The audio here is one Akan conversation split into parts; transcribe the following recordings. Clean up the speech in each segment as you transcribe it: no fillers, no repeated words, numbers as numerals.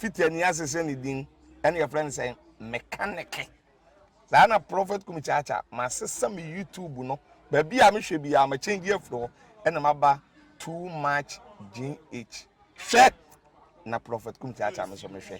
Fiti ani asese ne din ɛna yɛfrɛ no sɛ mekaneke. Saa na Prophet Kumi Kyaakyaa masesa me YouTube no baabi a mehwɛ biara ma change afiri hɔ ɛna maba too much GH. Hwɛ na Prophet Kum Kyaakyaa me nso mehwɛ.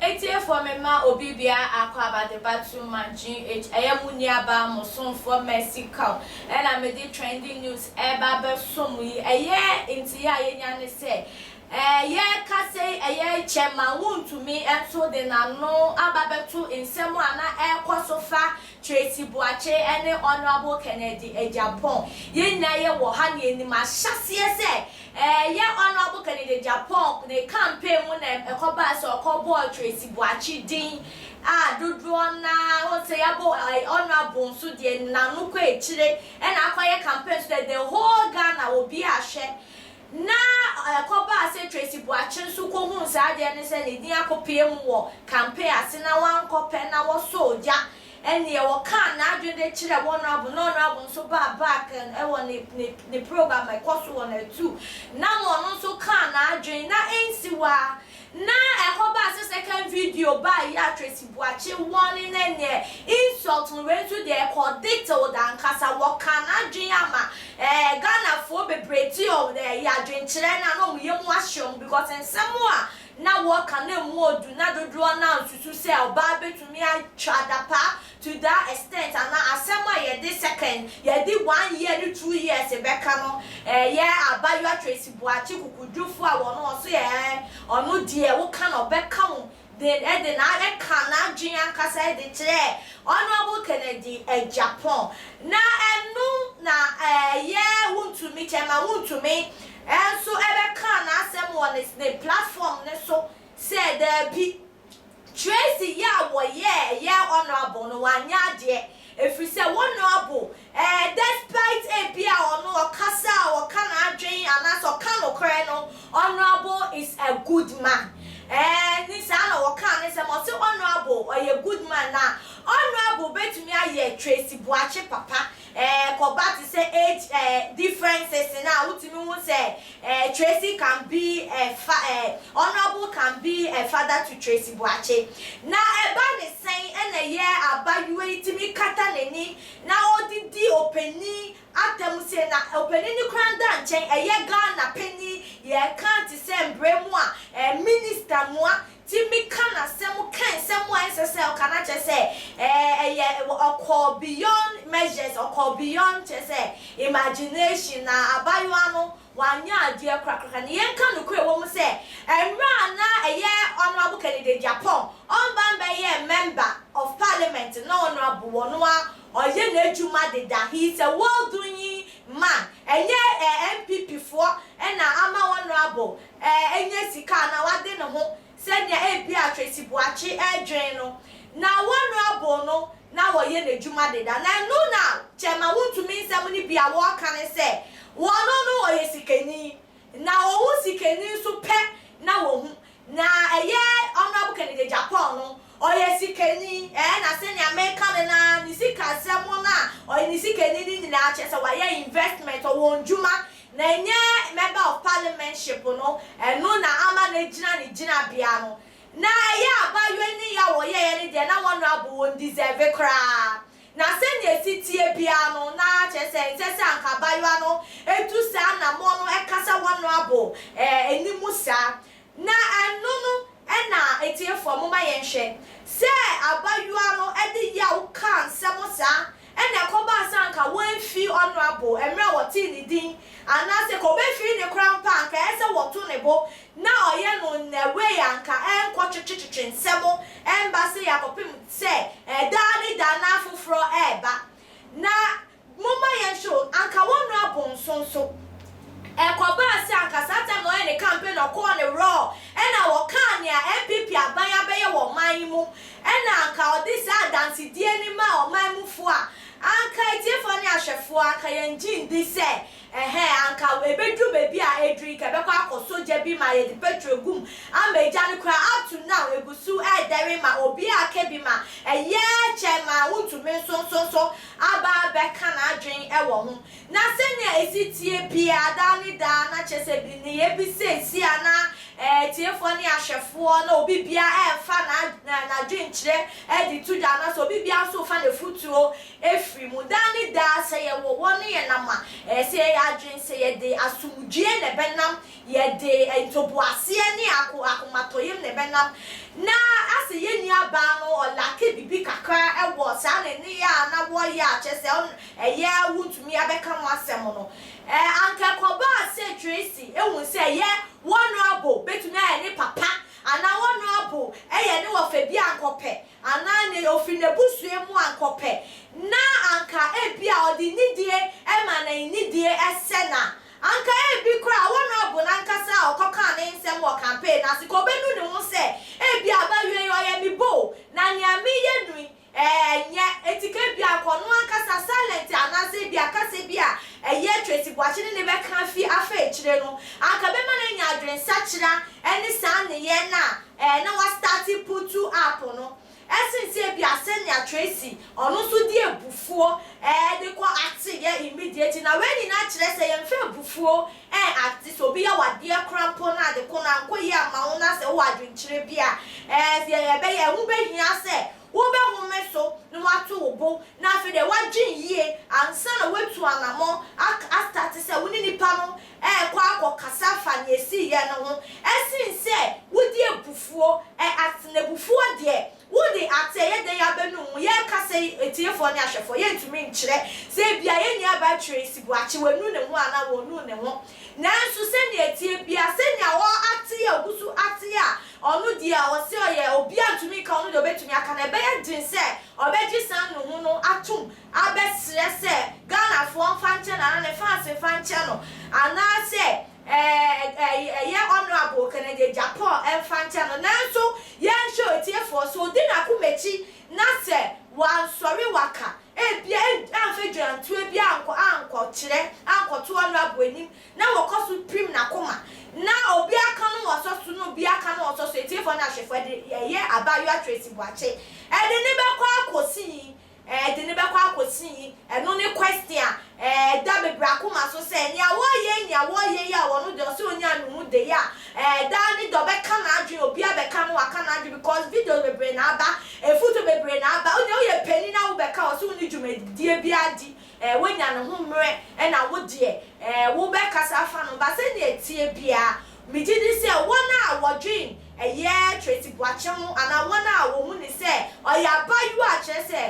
Atiefoɔ me ma obi biara akwaaba de ba to ma GH ɛyɛ mo nua baa mo somfoɔ Mercy Kaw ɛna me de trending news ɛreba abɛso mo yi ɛyɛ nteɛ a yɛnya ne sɛ ɛɛ yɛrekasa yi ɛyɛ kyɛ ma wontumi nso de n'ano aba abɛto nsɛm a na ɛrekɔ so fa Tracy Boakye ɛne Honourable Kennedy Agyapong yɛn nyinaa yɛwɔ ha na yɛnim ahyɛseɛ sɛ Ɛyɛ Honourable Kennedy Agyapong ne campaign mu na ɛkɔbaa sɛ ɔkɔbɔɔ Tracy Boakye din a dodoɔ no ara wohu sɛ yɛabɔ Honourable nso deɛ n'ano kɔ akyire ɛna akɔyɛ campaign nso deɛ the whole Ghana obiara hwɛ na ɛkɔbaa sɛ Tracy Boakye nso kɔhuu saa adeɛ no sɛ ne din akɔpue mu wɔ campaign ase na wankɔpɛ na wɔsɔɔ gya Ɛnneɛ wɔkaa n'adwene de kyerɛɛ Honourable na Honourable nso baa back wɔ ne ne ne program a ɛkɔ so wɔ n'atu na ma ɔno nso kaa n'adwene na ɛnsi hɔ ara na ɛhɔ baa sɛ second video baa yi a Tracy Boakye warning no ɛnneɛ insult no wei nso deɛ ɛkɔɔ detailed ankasa wɔkaa n'adwene ama ɛɛ Ghanafoɔ bebree te ɔ ɛɛ adwenkyerɛ no a na wɔn yam ahye wɔn because nsɛm a na wɔka na emu odu na dodoɔ no ara nsusu sɛ ɔbaa bɛtumi atwa adapaa to that extent anaa asɛm a yɛde second yɛde one year ne 2 years bɛka no ɛyɛ abayewa Tracy Boakye kukudwufoɔ a wɔno ɔso yɛ ɛɛ ɔno deɛ woka no ɔbɛka wo de ɛde na ɛka n'adwene ankasa ɛde kyerɛ Honourable Kennedy Agyapong na ɛno na ɛyɛ wontumi kyɛma wontumi ɛnso ɛbɛka n'asɛm wɔ ne ne platform ne so sɛ daabi, Tracy yɛ a wɔyɛ ɛyɛ Honourable no wanyɛ adeɛ ɛfiri sɛ Honourable ɛɛ despite ebi a ɔno ɔkasa a ɔka n'adwene anaasɛ ɔka nokorɛ no, Honourable is a good man. Ɛɛ ne saa na wɔka ne sɛm ɔse Honourable ɔyɛ good man na Honourable bɛtumi ayɛ Tracy Boakye papa. Ɛɛ kɔba te sɛ age ɛɛ differences na wotumi hu sɛ ɛɛ Tracy can be a fa ɛɛ Honourable can be a father to Tracy Boakye. Na ɛba ne sɛn ɛna ɛyɛ abayewa yi tumi kata n'ani na ɔdidi ɔpanin atam se na ɔpanin no koraa nda nkyɛn ɛyɛ Ghana panin yɛka te sɛ mbrɛ mu a ɛɛ minister mua tumi ka n'asɛm ka nsɛm a ɛnsɛ sɛ ɔka na kyerɛ sɛ ɛɛ ɛyɛ ɔkɔ beyond measures, ɔkɔ beyond kyerɛ sɛ imagination na abayewa no wanyɛ adeɛ korakora. Na yɛnka nokorɛ wɔ mu sɛ mmerɛ a na ɛyɛ Honourable Kennedy Agyapong ɔmba mbɛyɛ member of parliament na Honourable wɔ no a ɔyɛ n'adwuma deda, he is a well doing man. Ɛnyɛ ɛɛ NPP foɔ ɛna ama Honourable ɛɛ ɛnyɛ sika na wade ne ho sɛnea ebi a Tracy Boakye ɛredwen no. Na Honourable no na wɔyɛ n'adwuma deda na ɛno na kyɛma wontumi nsɛm no bi a wɔreka ne sɛ wɔno no ɔyɛ sikani na ɔwo sikani nso pɛ na wɔhu na ɛyɛ Honourable Kennedy Agyapong no ɔyɛ sikani ɛɛ na sɛnea meka no na ne sika asɛm no a ɔyɛ ne sikani no nyinaa kyerɛ sɛ wayɛ investment ɔwɔ ndwuma na ɛnyɛ member of parliamentship no ɛno na ama no gyina ne gyinabea no. Na ɛyɛ abayewa ni yɛ a wɔyɛeɛ no deɛ na Honourable wɔn deserve koraa na sɛnea esi tie biara no na kyerɛ sɛ nsɛ sɛ anka abayewa no etu saa anammɔn no ɛkasa Honourable ɛɛ anim saa. Na ɛno no ɛna etiefoɔ moma yɛnhwɛ sɛ abayewa no ɛde yaw kaa nsɛm saa ɛna ɛkɔbaa sɛ anka wɔamfi Honourable mmerɛ a wɔtee ne din anaasɛ ka ɔbɛfiri ne koraa mpo a anka ɛyɛ sɛ wɔto ne bo na ɔyɛ no nnɛwei anka ɛnkɔ twetwetwetwe nsɛm ɛmba sɛ yɛakɔpem sɛ ɛdaa ne da na afoforɔ ɛɛba. Na momma yɛnhwɛ o, anka Honourable nso nso ɛkɔbaa sɛ anka saa time na ɔyɛ ne campaign na ɔkɔɔ ne raw ɛna wɔkaa nea NPP aban abɛyɛ wɔ ɔman yi mu ɛna anka ɔde saa adansedie no maa ɔman mufoɔ a anka etiefoɔ ne ahwɛfoɔ anka yɛngye ndi sɛ Ɛhɛɛ, anka ɛbɛduru baabi a aduru yi, nka ɛbɛkɔ akɔsɔ gya bi ma yɛde petrol agu mu ama egya no koraa, up to now ɛgu so redɛre ma obiara aka bi ma ɛyɛ kyɛ ma wontumi nsonsonso aba abɛka n'adwene wɔ ho. Na sɛnea ɛsi teɛ biara, daa ne daa, na kyerɛ sɛ nneyɛɛ bi seesei a na atiefoɔ ne ahwɛfoɔ na obi biara refa n'adwenkyerɛ de to dwa anaasɛ obi biara nso refa n'afotuo firi mu. Daa ne daa, sɛ yɛwɔ hɔ ne yɛnam a, ɛyɛ sɛ yɛyɛ adwene sɛ yɛde asomdwoeɛ na ɛbɛnam, yɛde ntoboaseɛ ne ako akomatɔyam na ɛbɛnam. Na asɛ yɛn nuabaa no ɔlake biribi kakra wɔ saa ne nneyɛɛ a na wɔyɛ a kyerɛ sɛ ɛyɛ wontumi abɛka ho asɛm no. Anka ɛkɔbaa sɛ Tracy hu sɛ ɛyɛ Honourable bɛtumi ayɛ ne papa anaa Honourable yɛ ne wɔfa bi a anka ɔpɛ anaa nea ofi n'abusua mu anka ɔpɛ, na anka ebia ɔde nidie ma na nidie sɛ no a, anka ebi koraa Honourable no ankasa a ɔkɔkaa ne nsɛm wɔ campaign no ase, ka ɔbɛnu ne ho sɛ ebia abayewa yi ɔyɛ me bo o, na nea meyɛ no yi ɛnyɛ, enti ka ebia anka ɔno ankasa silent anaasɛ ebia kasa bi a ɛyɛ Tracy Boakye ne no bɛka afi afa akyire no, anka ɛbɛma no anya adwensakyera ne saa nneyɛɛ no a Ɛɛ na wastarte putu up no ɛsen sɛ ebia sɛnea Tracy ɔno nso de abufuo ɛɛ de kɔ acte yɛ immediately na wei nyinaa kyerɛ sɛ yɛnfa abufuo ɛn acte sɛ obi yɛ wo adeɛ koraa mpo na ade ko no ankɔ yie amma wo na sɛ wowɔ adwenkyerɛ bi a ɛɛ ɛbɛyɛ ɛho bɛhia sɛ wobɛhome so na woato wo bo na afei deɛ woadwen yie ansa na woatu anamɔn ak astarte sɛ wo ne nipa no rekɔ akɔkasa afa nea esiiɛ no ho sen sɛ wode abufuo ɛ na abufuo deɛ wode ate ɛyɛ dɛn abɛnum mu. Yɛrekasa yi, atiefoɔ ne ahwɛfoɔ, yɛntumi nkyerɛ sɛ ebia yɛn nuabaa Tracy Boakye wanu ne ho anaa wɔnnuu ne ho. Nanso sɛnea ɛteɛ biara, sɛnea ɔate a ɔgu so ate a ɔno deɛ ɔse ɔyɛ obiara ntumi nka ɔno deɛ ɔbɛtumi aka no, ɛbɛyɛ den sɛ ɔbɛgye saa nnuhu no atom abɛsrɛ sɛ Ghanafoɔ mfa nkyɛ no anaa ne fans mfa nkyɛ no anaasɛ ɛyɛ Honourable Kennedy Agyapong mfa nkyɛ no nanso yɛnhwɛ otiefoɔ sɛ ɔdi n'akoma akyi na sɛ wansɔre waka ebia amfa dwantoa bi ankɔ ankɔkyerɛ ankɔto Honourable anim na wɔkɔ so pirim n'akoma na obi aka no ɔsɔ so na obi aka no ɔsɔ so atiefoɔ ne ahwɛfoɔ ɛde ɛyɛ abaayewa Tracy Boakye ɛde ne bɛkɔ akɔsi yi Ɛde no bɛkɔ akɔsi yi? Ɛno ne question a ɛda bebree akoma so sɛ nea wɔreyɛ yi nea wɔreyɛ yi a ɔno deɛ ɔsɛ ɔnya ne ho de yi a daa ne deɛ ɔbɛka n'adwene obi abɛka no waka n'adwene because videos bebree na aba afutuo bebree na aba wodeɛ woyɛ panin na wobɛka ɔsɛ wonni dwumadie biara di wanya ne ho mmerɛ na wo deɛ wobɛkasa afa no but sɛdeɛ ɛteɛ biara Megye di sɛ wɔn a wɔdwen ɛyɛ Tracy Boakye ho anaa wɔn a wɔhu no sɛ ɔyɛ abayewa a kyerɛ sɛ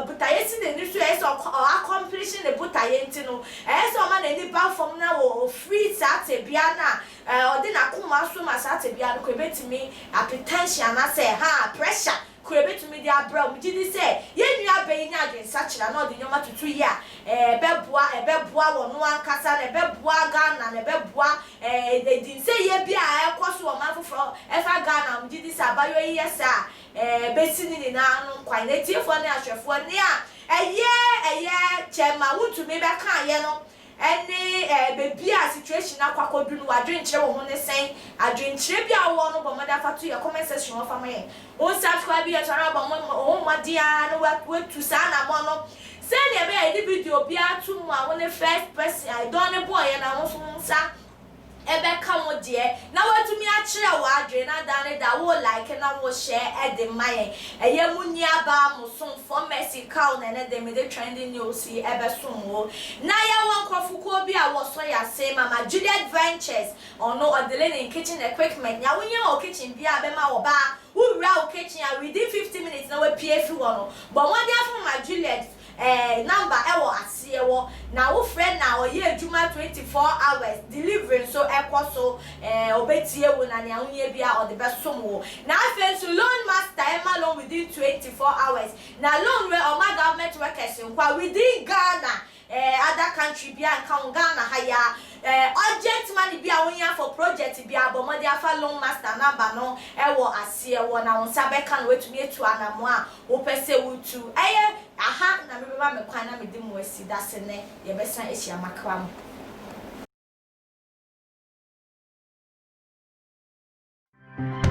botaeɛ si n'ani so a ɛyɛ sɛ ɔkɔ ɔ accomplish ne botaeɛ nti no, ɛyɛ sɛ ɔma n'ani ba fam na ɔfiri saa tebea no a ɔde n'akoma so ma saa tebea no kɔ ɛbɛtumi hypertension anaasɛ ha pressure koro ebetumi de abrɛ wo. Migye di sɛ yɛn nuabaa yi nya adwensakyera na ɔde nneɛma toto yie a, ɛbɛboa, ɛbɛboa ɔno ankasa, na ɛbɛboa Ghana, na ɛbɛboa edinsɛyɛ bi a ɛrekɔ so wɔ ɔman foforɔ ɛfa Ghana ho. Megye di sɛ abayewa yi yɛ saa a, ɛbɛsi ne nyinaa ano kwan. Na atiefoɔ ne ahwɛfoɔ, nea ɛyɛ ɛyɛ kyɛm a wontumi bɛkaeɛ no, Ɛne baabi a situation no akɔ akɔdu no, w'adwenkyerɛ wɔ ho ne sɛn? Adwenkyerɛ bi a wowɔ no bɔ mmɔden fa to yɛn comment section hɔ fa ma yɛn. Wo subscribe yɛn so anaa bɔ wo ho mmɔden ara na woatu saa anammɔn no sɛnea ɛbɛyɛ a yɛde video biara to mu a wo ne first person a ɛdɔn no bɔɔ yɛn na wo nso wo nsa ɛbɛka wo deɛ na watumi akyerɛ w'adwene na da ne da wo like na wo share de ma yɛn. Ɛyɛ mo nuabaa mo somfoɔ Mercy Kaw na ɛnɛ de mede trending news yi ɛbɛsom wo. Na yɛwɔ nkurɔfokuo bi a wɔsɔ yɛn ase, Mama Juliet Ventures, ɔno ɔdele ne kitchen equipment, nea wohia wɔ kitchen biara bɛma ɔbaa, wo wura wo kitchen a within 50 minutes na wapue afi hɔ no, bɔ mmɔden afa Mama Juliet Eh number ɛwɔ aseɛ wɔ na wo frɛ na ɔyɛ adwuma 24 hours delivery nso ɛkɔ so eh ɔbɛtie wo na nea wohia biara ɔde bɛsom wo na afei nso loan master ɛma loan within 24 hours na loan wei ɔma government workers nkoa within Ghana eh other country biara nka ho Ghana ha yi ara eh urgent money bi a wohia for project biara bɔ mmɔden afa loan master number no ɛwɔ aseɛ wɔ na wo nsa bɛka no woatumi atu anamoa a Wopɛ sɛ wotu? Ɛyɛ aha na mebɛma me kwan na mede mo asi. Dasennɛ, yɛbɛsan ahyia makra mu. Bye.